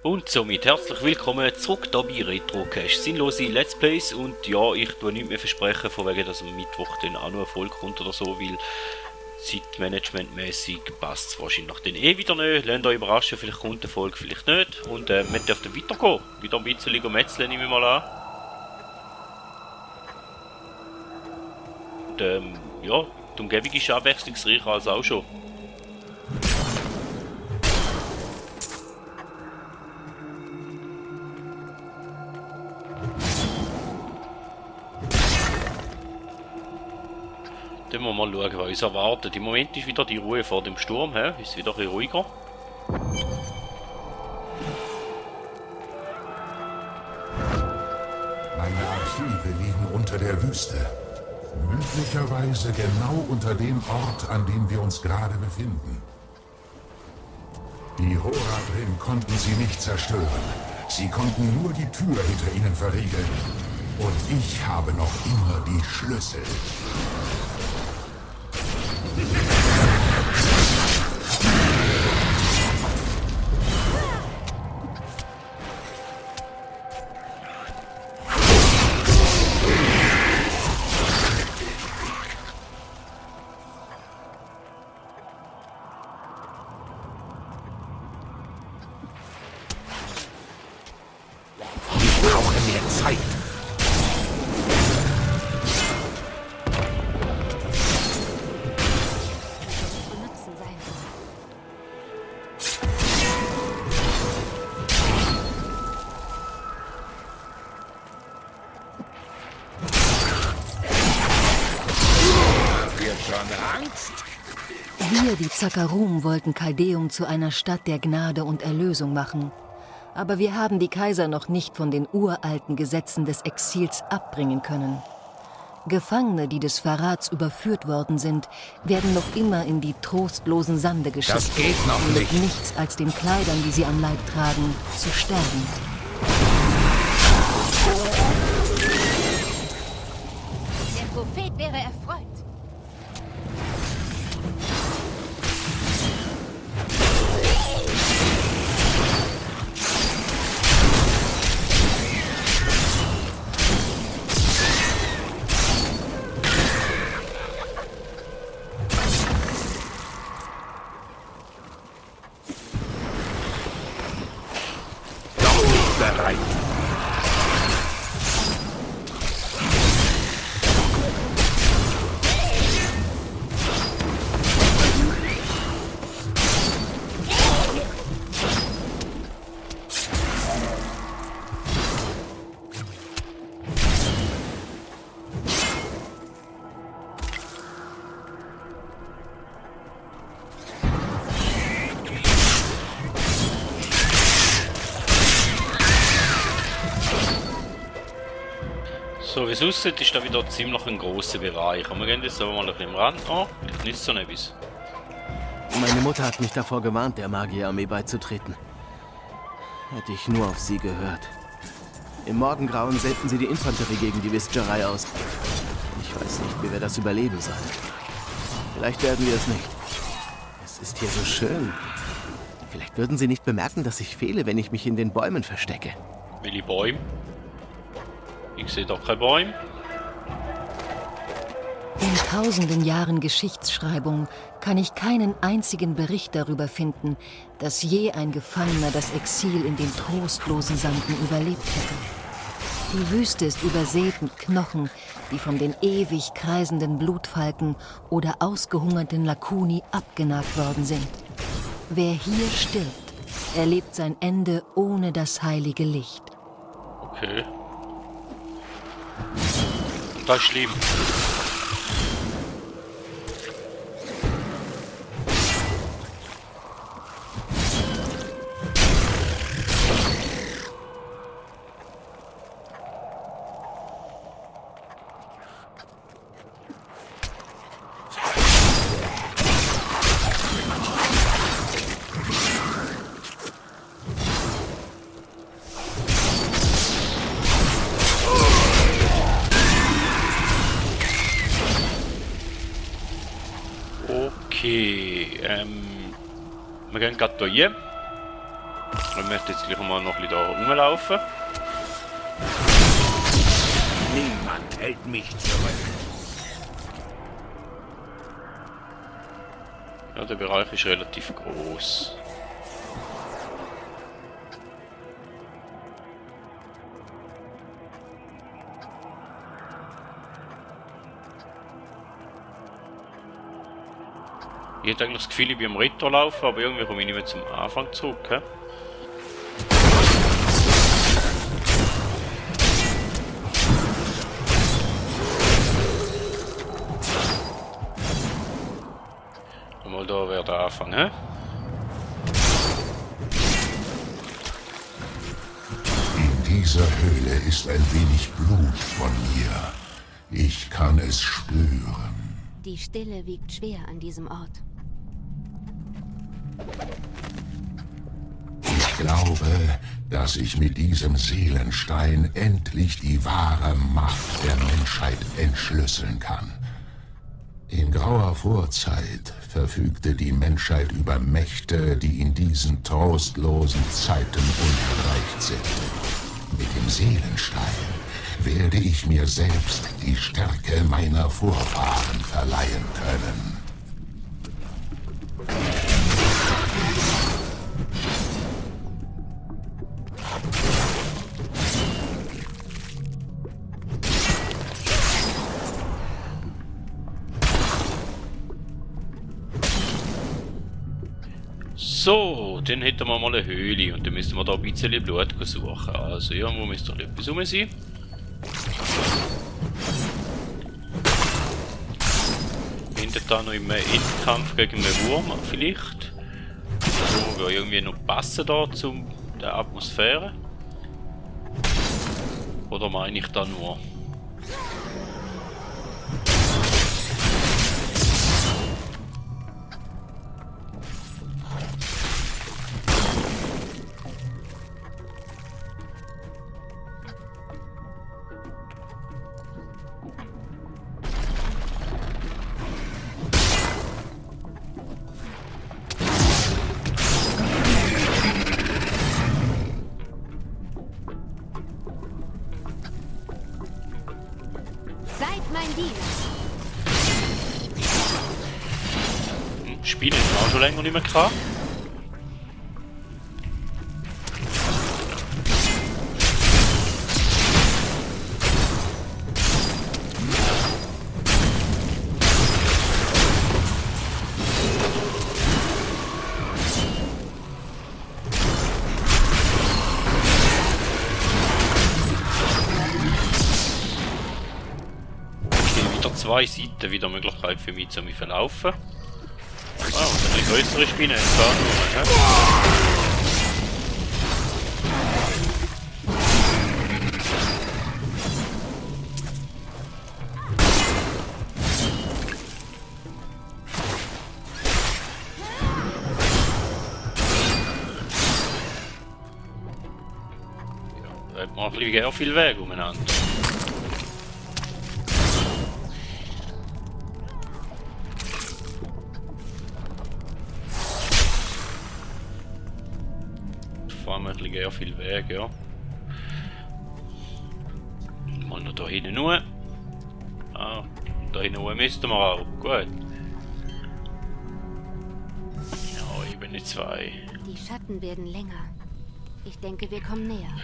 Und somit herzlich willkommen zurück hier bei Retrocast. Sinnlose Let's Plays und ja, ich tue nicht mehr versprechen, von wegen, dass am Mittwoch dann auch noch ein Erfolg kommt oder so, weil zeitmanagementmäßig passt es wahrscheinlich dann eh wieder nicht. Lasst euch überraschen, vielleicht kommt eine Folge, vielleicht nicht. Und wir dürfen weitergehen. Wieder ein bisschen metzeln, nehme ich mal an. Und ja, die Umgebung ist abwechslungsreicher als auch schon. Dann wollen wir mal schauen, was uns erwartet. Im Moment ist wieder die Ruhe vor dem Sturm, ist wieder ein bisschen ruhiger. Meine Archive liegen unter der Wüste. Möglicherweise genau unter dem Ort, an dem wir uns gerade befinden. Die Horadrim konnten sie nicht zerstören. Sie konnten nur die Tür hinter ihnen verriegeln. Und ich habe noch immer die Schlüssel. Ich brauche mehr Zeit. Wir, die Zakarum, wollten Kaldeum zu einer Stadt der Gnade und Erlösung machen. Aber wir haben die Kaiser noch nicht von den uralten Gesetzen des Exils abbringen können. Gefangene, die des Verrats überführt worden sind, werden noch immer in die trostlosen Sande geschickt. Das geht noch um mit nicht. nichts als den Kleidern, die sie am Leib tragen, zu sterben. Der Prophet wäre erfreut. Bereit. So wie es aussieht, ist da wieder ziemlich ein grosser Bereich. Und wir gehen jetzt aber mal ein bisschen am Rand an. Vielleicht nicht so etwas. Meine Mutter hat mich davor gewarnt, der Magierarmee beizutreten. Hätte ich nur auf sie gehört. Im Morgengrauen senden sie die Infanterie gegen die Wistgerei aus. Ich weiß nicht, wie wir das überleben sollen. Vielleicht werden wir es nicht. Es ist hier so schön. Vielleicht würden sie nicht bemerken, dass ich fehle, wenn ich mich in den Bäumen verstecke. Welche Bäume? Ich sehe doch keine Bäume. In tausenden Jahren Geschichtsschreibung kann ich keinen einzigen Bericht darüber finden, dass je ein Gefangener das Exil in den trostlosen Sanden überlebt hätte. Die Wüste ist übersät mit Knochen, die von den ewig kreisenden Blutfalken oder ausgehungerten Lakuni abgenagt worden sind. Wer hier stirbt, erlebt sein Ende ohne das heilige Licht. Okay. Das ist schlimm. Okay, wir gehen gerade hier rein. Ich möchte jetzt gleich mal noch ein bisschen da rumlaufen. Niemand hält mich zurück. Ja, der Bereich ist relativ groß. Ich hätte eigentlich das Gefühl, ich bin am Ritter laufen, aber irgendwie komme ich nicht mehr zum Anfang zurück. He? Mal da wäre der Anfang. He? In dieser Höhle ist ein wenig Blut von mir. Ich kann es spüren. Die Stille wiegt schwer an diesem Ort. Ich glaube, dass ich mit diesem Seelenstein endlich die wahre Macht der Menschheit entschlüsseln kann. In grauer Vorzeit verfügte die Menschheit über Mächte, die in diesen trostlosen Zeiten unerreicht sind. Mit dem Seelenstein werde ich mir selbst die Stärke meiner Vorfahren verleihen können. So, dann hätten wir mal eine Höhle und dann müssen wir da ein bisschen Blut suchen. Also irgendwo müsste doch etwas rum sein. Findet da noch im Endkampf gegen einen Wurm vielleicht? Der würde irgendwie noch passen da zu der Atmosphäre. Oder meine ich da nur? Seid mein Diener. Spielen haben wir auch schon länger nicht mehr gehabt. Zwei Seiten wieder Möglichkeit für mich zu verlaufen. Ah, und eine größere Spinne ist da nur. Ja, da hat man auch viel Weg umeinander. Fahren wir viel Weg, ja. Mal noch da hinten nur. Ah, da hinten müssten wir auch. Gut. Ja, ich bin nicht zwei. Die Schatten werden länger. Ich denke, wir kommen näher.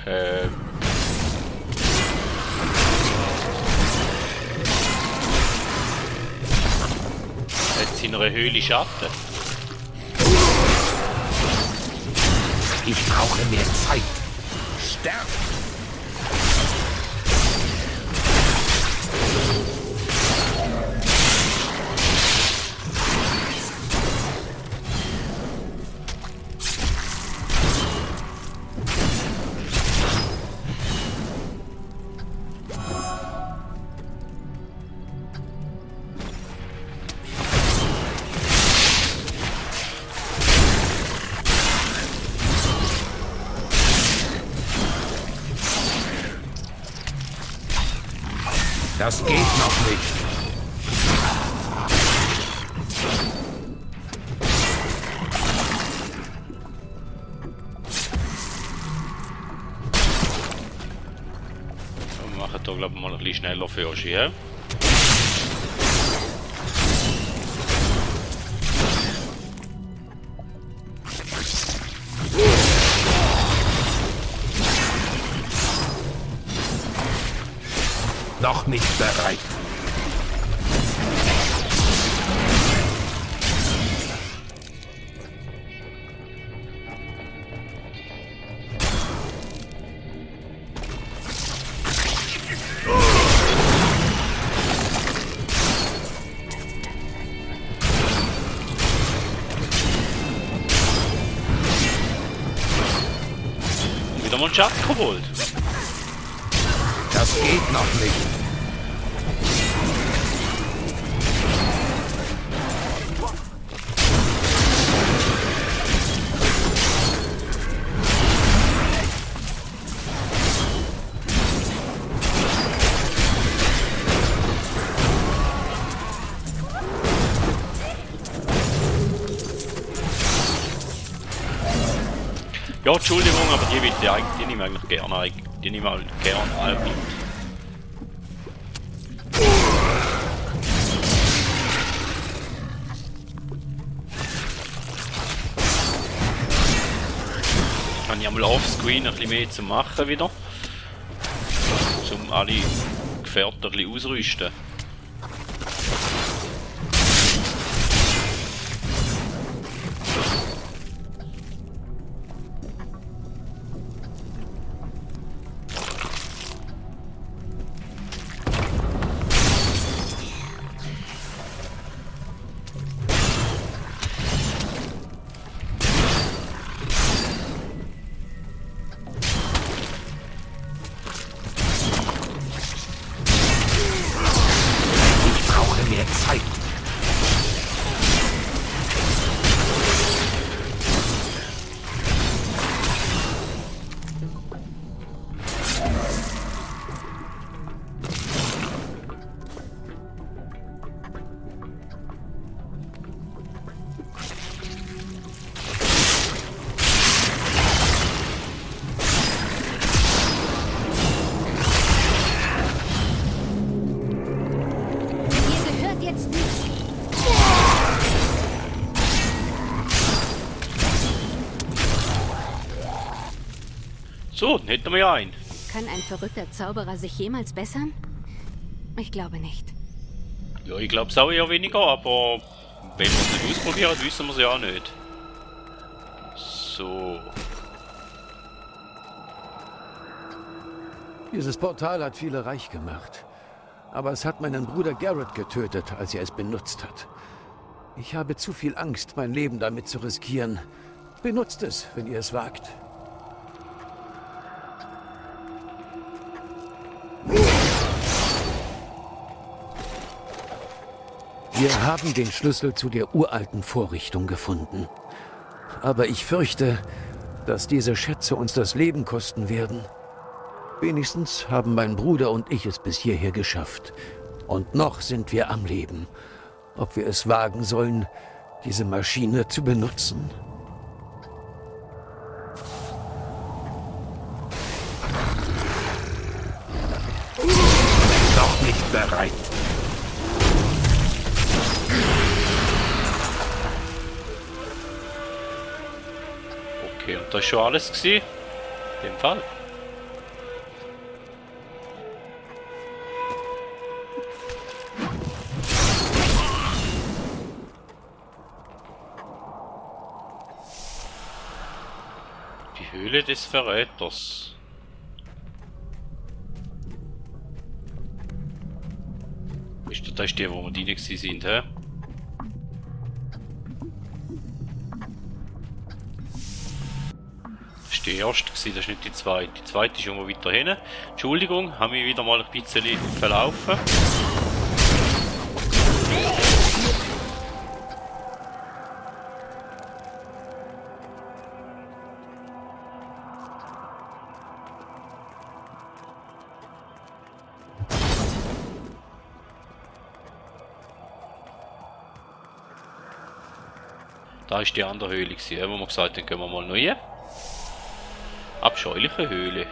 Jetzt in einer Höhle Schatten. Ich brauche mehr Zeit. Stärke. Das geht noch nicht. machen da glaube ich mal ein bisschen schneller für euch, ja? Noch nicht bereit. Wieder mal einen Schatz geholt. Das geht noch nicht. Ja, Entschuldigung, aber die will die nehme ich eigentlich gerne. Die nehme ich halt gerne alle mit. Kann ich einmal offscreen ein bisschen mehr zu machen wieder. Um alle Gefährte ein bisschen ausrüsten. Zeit. So, dann hätten wir ja einen. Kann ein verrückter Zauberer sich jemals bessern? Ich glaube nicht. Ja, ich glaube es auch eher weniger, aber wenn wir es nicht ausprobieren, wissen wir es ja auch nicht. So. Dieses Portal hat viele reich gemacht. Aber es hat meinen Bruder Garrett getötet, als er es benutzt hat. Ich habe zu viel Angst, mein Leben damit zu riskieren. Benutzt es, wenn ihr es wagt. Wir haben den Schlüssel zu der uralten Vorrichtung gefunden. Aber ich fürchte, dass diese Schätze uns das Leben kosten werden. Wenigstens haben mein Bruder und ich es bis hierher geschafft. Und noch sind wir am Leben. Ob wir es wagen sollen, diese Maschine zu benutzen? Noch nicht bereit. Okay, und das ist schon alles gewesen. In dem Fall. Die Höhle des Verräters. Das ist die, wo wir die nicht sind, hä? Das ist die erste, das ist nicht die zweite. Die zweite ist irgendwo weiter hinten. Entschuldigung, haben wir wieder mal ein bisschen verlaufen. Da ist die andere Höhle gewesen, wo wir gesagt haben, gehen wir mal neu. Abscheuliche Höhle.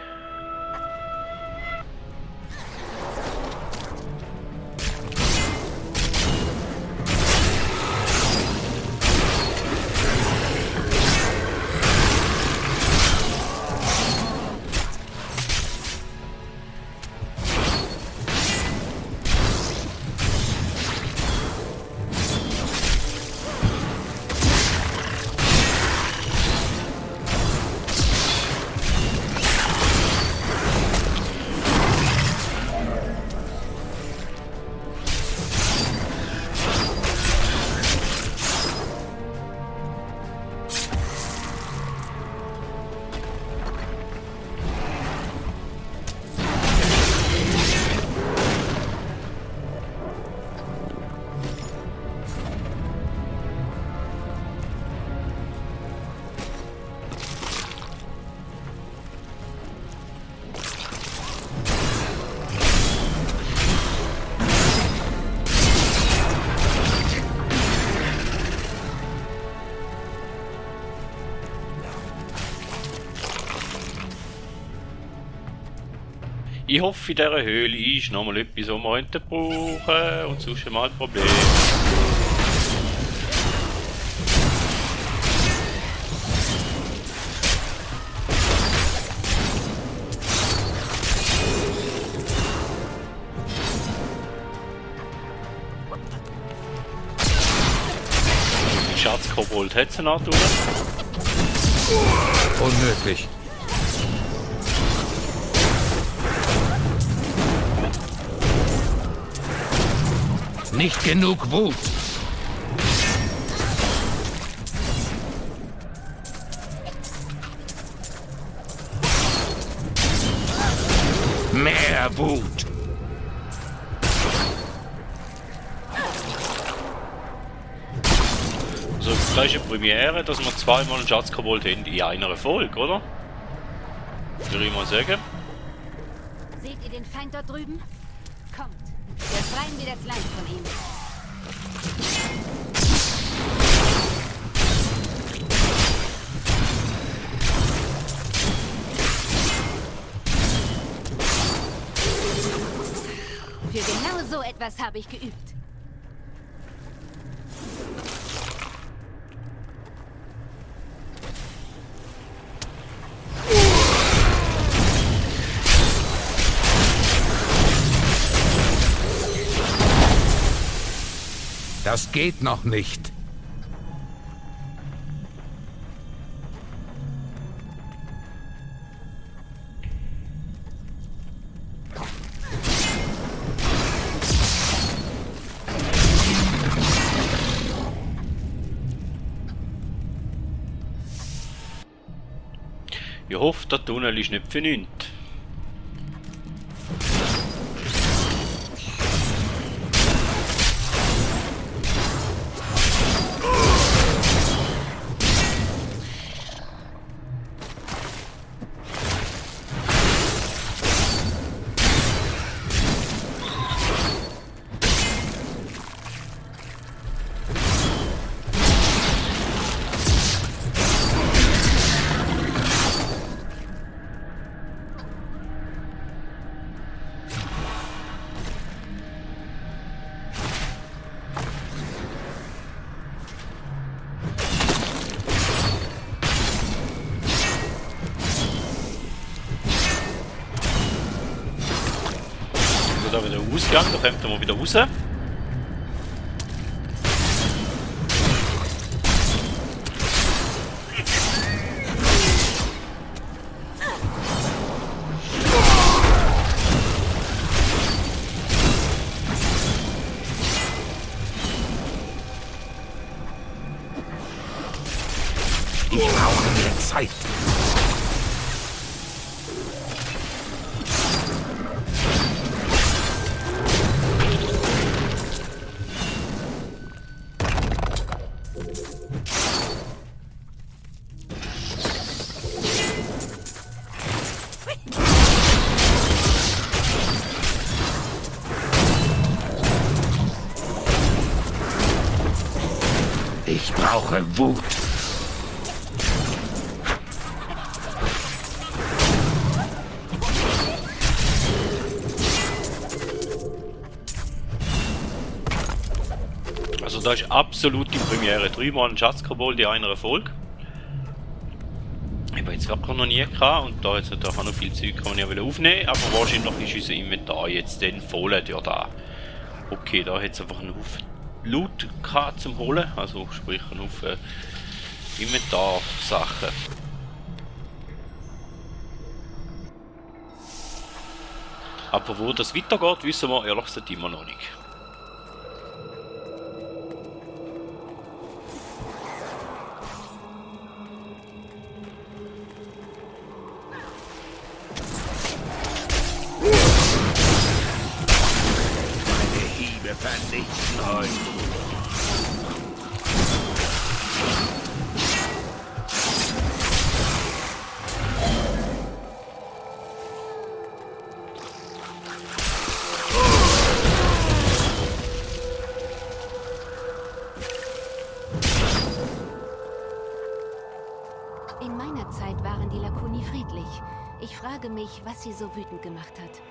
Ich hoffe, in dieser Höhle ist nochmal etwas, was wir brauchen und sonst mal ein Problem. Schatzkobold hat sie noch tun. Unmöglich. Nicht genug Wut. Mehr Wut. Also das ist eine Premiere, dass wir zweimal einen Schatzkobold haben in einer Folge, oder? Würde ich mal sagen. Seht ihr den Feind dort drüben? Kommt, wir befreien wir das Land von ihm. Für genau so etwas habe ich geübt. Das geht noch nicht. Ich hoffe, der Tunnel ist nicht für nichts. Da wieder Ausgang, da kommt er wieder raus. Ich brauche mehr Zeit. Ich brauche Wut. Also da ist absolut die Premiere. 3-mal ein Schatzkobold in einer Folge. Ich habe jetzt wirklich noch nie gehabt und da jetzt natürlich auch noch viel Zeug kann man ja wieder aufnehmen, aber wahrscheinlich ist unser Inventar jetzt dann voll ja da. Okay, da hat es einfach einen Haufen Loot gehabt zum Holen, also sprich einen Haufen Inventarsachen. Aber wo das weitergeht, wissen wir ehrlich gesagt immer noch nicht. Meine Hiebe vernichten euch. In meiner Zeit waren die Lakuni friedlich. Ich frage mich, was sie so wütend gemacht hat.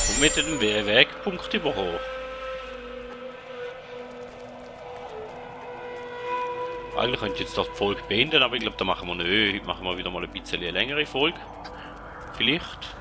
Und mit dem Wegpunkt überholen. Eigentlich könnte ich jetzt doch die Folge beenden, aber ich glaube, da machen wir nicht. Heute machen wir wieder mal ein bisschen eine längere Folge. Vielleicht.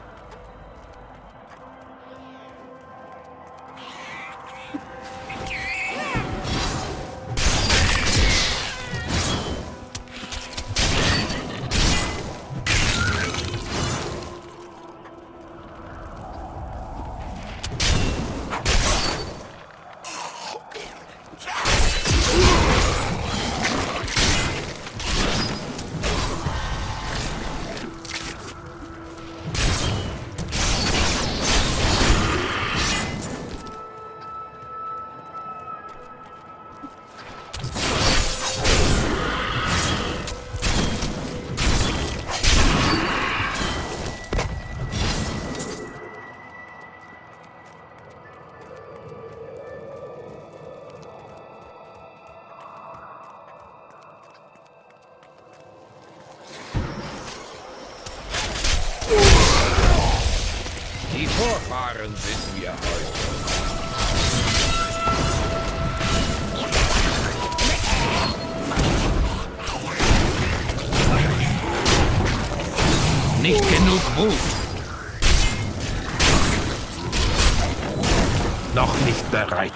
Die Vorfahren sind wir heute. Nicht genug Mut. Noch nicht bereit.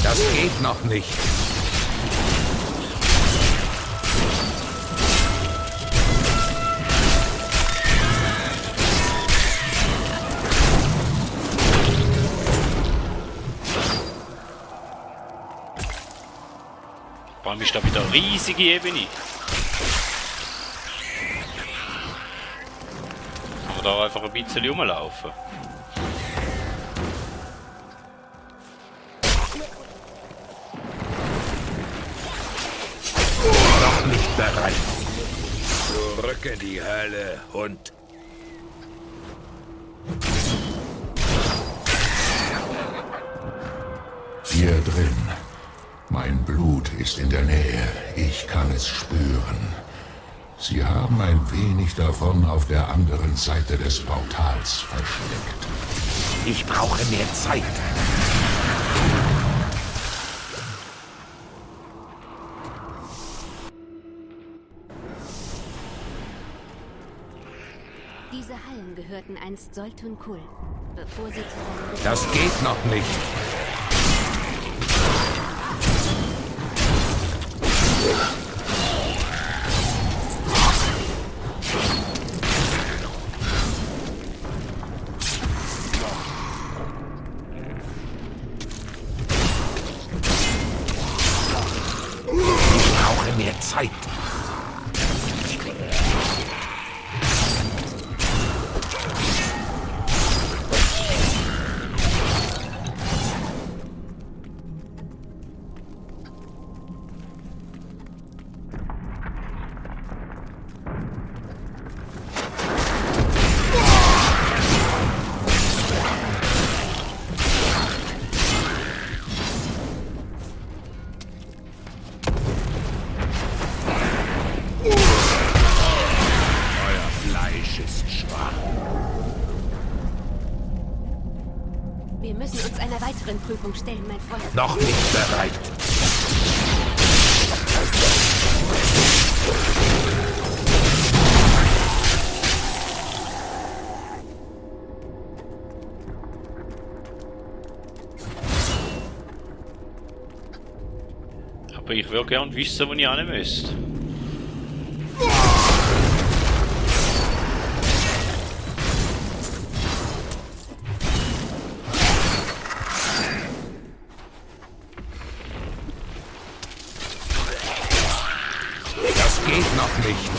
Das geht noch nicht. Vor allem ist da wieder eine riesige Ebene. Kann man da einfach ein bisschen rumlaufen. Noch nicht bereit. Zurück in die Hölle, Hund. Hier drin. Mein Blut ist in der Nähe. Ich kann es spüren. Sie haben ein wenig davon auf der anderen Seite des Portals versteckt. Ich brauche mehr Zeit. Diese Hallen gehörten einst Soltun Kull, bevor sie zu seinem Das geht noch nicht. Ich brauche mehr Zeit. Wir müssen uns einer weiteren Prüfung stellen, mein Freund. Noch nicht bereit. Aber ich würde gerne wissen, wo ich hin müsste. Das geht noch nicht.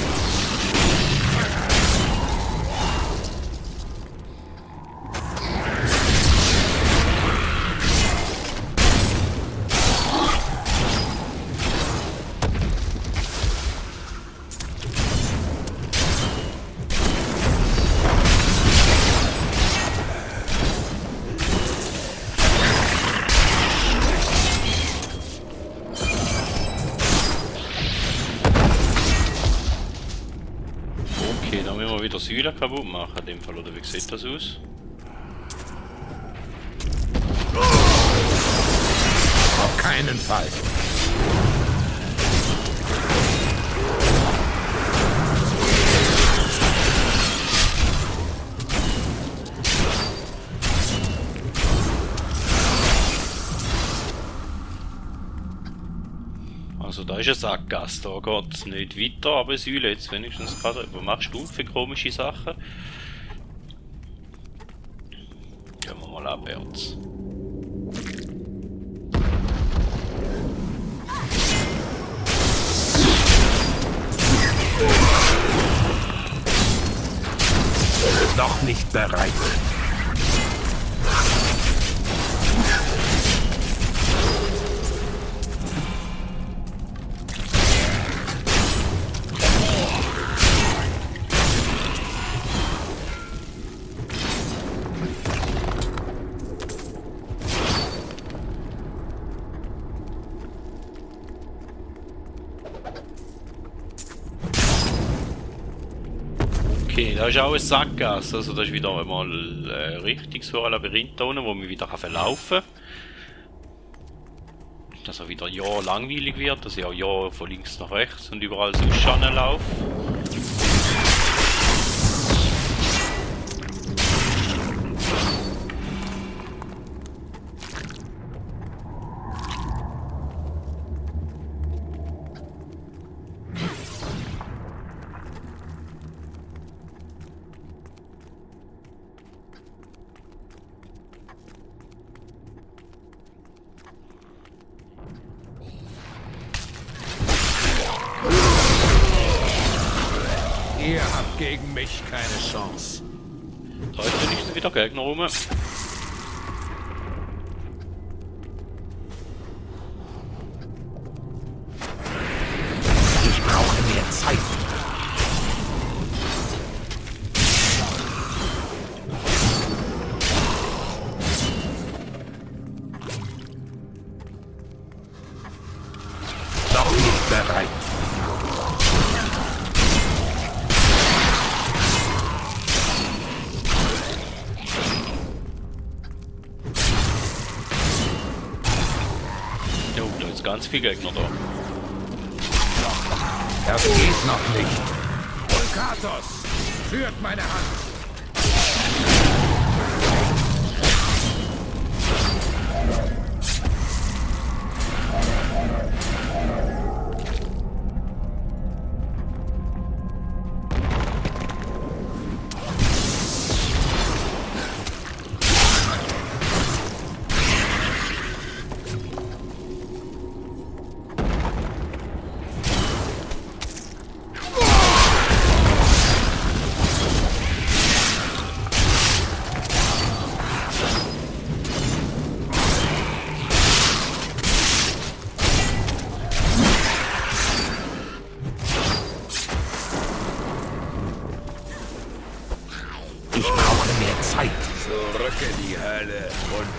Okay, dann müssen wir wieder Säule kaputt machen in dem Fall, oder wie sieht das aus? Auf keinen Fall. Also da ist ein Sackgasse, da geht es nicht weiter, aber Säule jetzt wenigstens gerade. Was machst du für komische Sachen? Gehen wir mal abwärts. Noch nicht bereit. Okay, da ist auch ein Sackgasse, also das ist wieder einmal richtig so ein Labyrinth da unten, wo man wieder verlaufen kann. Dass er wieder ja langweilig wird, dass ich auch ja von links nach rechts und überall sonst laufe. Ihr habt gegen mich keine Chance. Da ist wenigstens wieder Gegner rum. Ich brauche mehr Zeit. Noch nicht bereit. Jo, da ist ganz viel Gegner da. Das geht noch nicht. Volkatos, führt meine Hand. Ich brauche mehr Zeit. Zurück in die Hölle und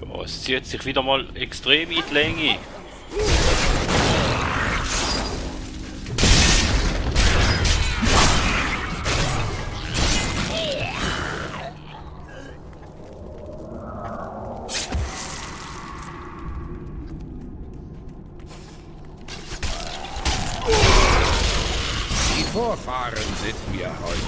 Ja, es zieht sich wieder mal extrem in die Länge. die Vorfahren sind mir heute.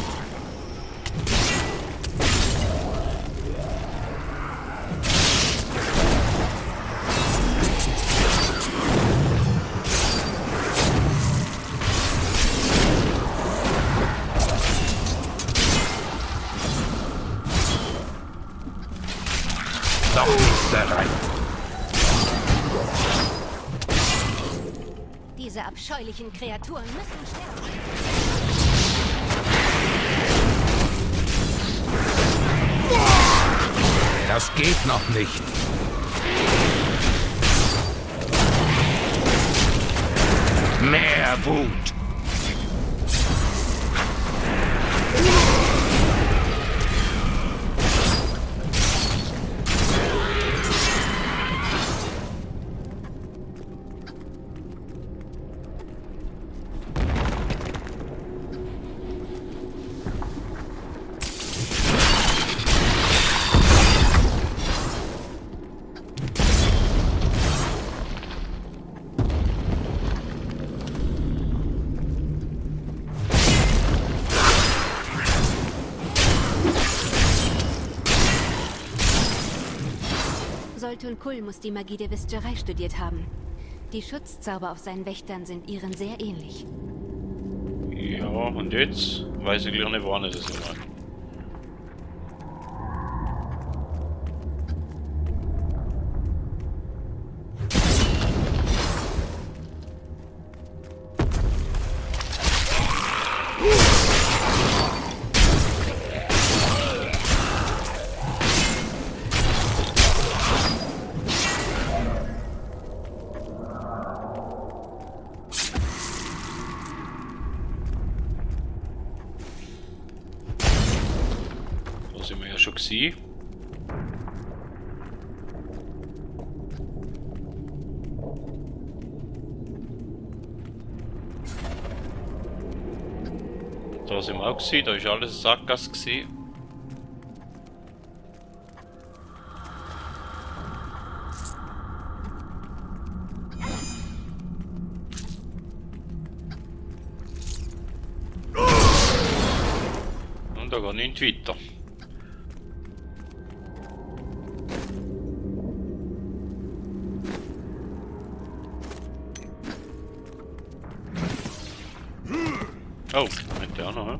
Noch nicht bereit. Diese abscheulichen Kreaturen müssen sterben. Das geht noch nicht. Mehr Wut. Zoltun Kull muss die Magie der Wischerei studiert haben. Die Schutzzauber auf seinen Wächtern sind ihren sehr ähnlich. Ja, und jetzt? Weiß ich gleich nicht, wann das ist. Da sind wir ja schon gewesen. Da sind wir auch gewesen, da ist alles Sackgasse gewesen. Und da geht nichts weiter. Oh, mit der auch noch, hä?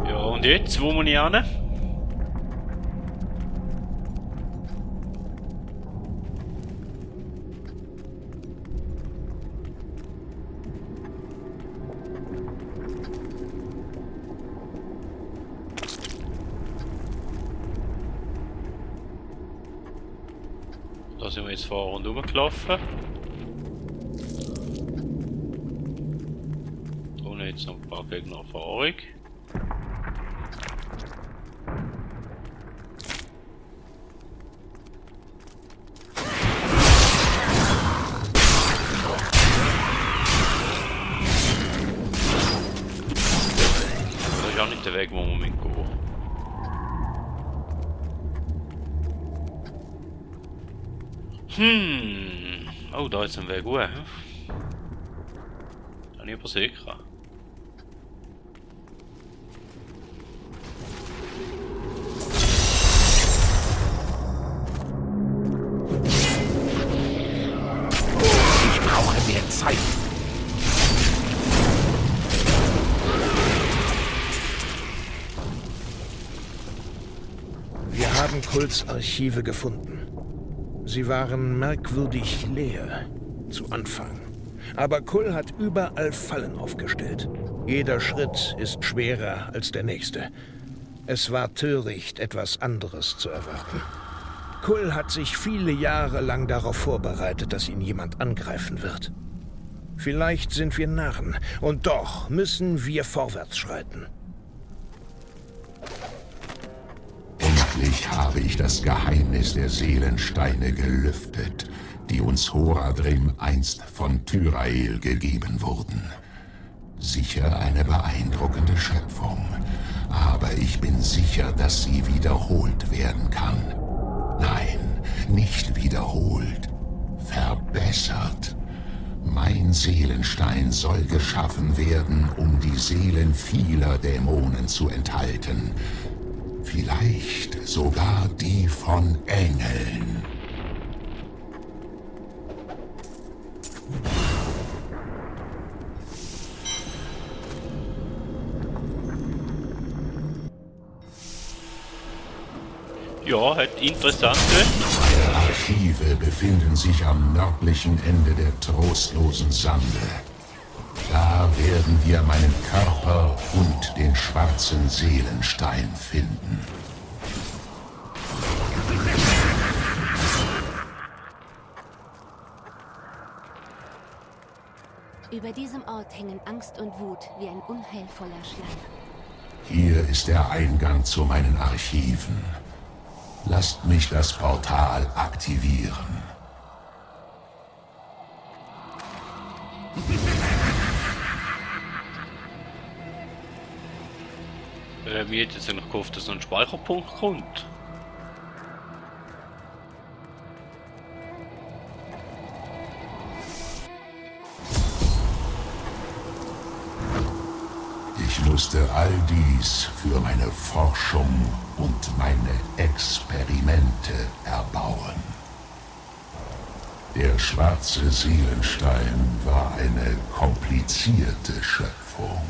Ja, und jetzt? Wo muss ich hin? Da sind wir jetzt vorher und rumgelaufen. Ohne jetzt noch ein paar Gegner Erfahrung. Das ist auch nicht der Weg, wo wir mitgehen. Oh, da ist ein Weg hoch. Habe ich übersehen. Ich brauche mehr Zeit. Wir haben Kults Archive gefunden. Sie waren merkwürdig leer zu Anfang. Aber Kull hat überall Fallen aufgestellt. Jeder Schritt ist schwerer als der nächste. Es war töricht, etwas anderes zu erwarten. Kull hat sich viele Jahre lang darauf vorbereitet, dass ihn jemand angreifen wird. Vielleicht sind wir Narren, und doch müssen wir vorwärts schreiten. Endlich habe ich das Geheimnis der Seelensteine gelüftet, die uns Horadrim einst von Tyrael gegeben wurden. Sicher eine beeindruckende Schöpfung, aber ich bin sicher, dass sie wiederholt werden kann. Nein, nicht wiederholt, verbessert. Mein Seelenstein soll geschaffen werden, um die Seelen vieler Dämonen zu enthalten. Vielleicht sogar die von Engeln. Ja, hat interessante. Meine Archive befinden sich am nördlichen Ende der trostlosen Sande. Da werden wir meinen Körper und den schwarzen Seelenstein finden. Über diesem Ort hängen Angst und Wut wie ein unheilvoller Schleier. Hier ist der Eingang zu meinen Archiven. Lasst mich das Portal aktivieren. Wie hätte jetzt noch gehofft, dass noch ein Speicherpunkt kommt? Ich musste all dies für meine Forschung und meine Experimente erbauen. Der schwarze Seelenstein war eine komplizierte Schöpfung.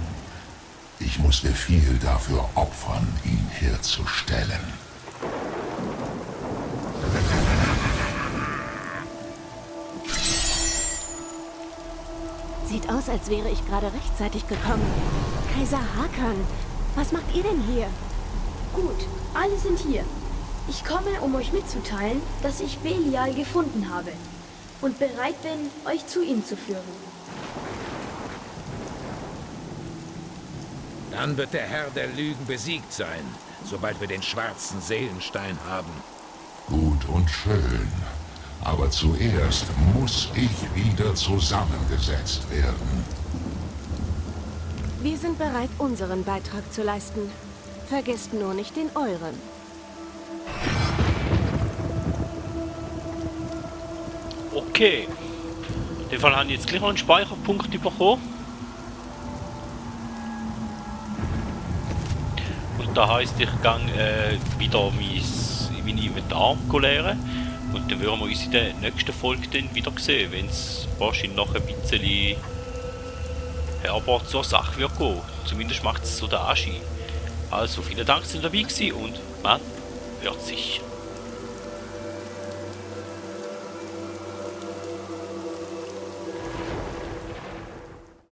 Ich musste viel dafür opfern, ihn herzustellen. Sieht aus, als wäre ich gerade rechtzeitig gekommen. Kaiser Hakan, was macht ihr denn hier? Gut, alle sind hier. Ich komme, um euch mitzuteilen, dass ich Belial gefunden habe und bereit bin, euch zu ihm zu führen. Dann wird der Herr der Lügen besiegt sein, sobald wir den schwarzen Seelenstein haben. Gut und schön. Aber zuerst muss ich wieder zusammengesetzt werden. Wir sind bereit, unseren Beitrag zu leisten. Vergesst nur nicht den euren. Okay. In dem Fall haben wir jetzt gleich noch einen Speicherpunkt bekommen. Und da heisst, ich gehe wieder mein Inventar leeren. Und dann würden wir uns in der nächsten Folge dann wieder sehen, wenn es wahrscheinlich noch ein bisschen herbar zur Sache wird gehen. Zumindest macht es so der Anschein. Also vielen Dank, dass ihr dabei gewesen und man hört sich.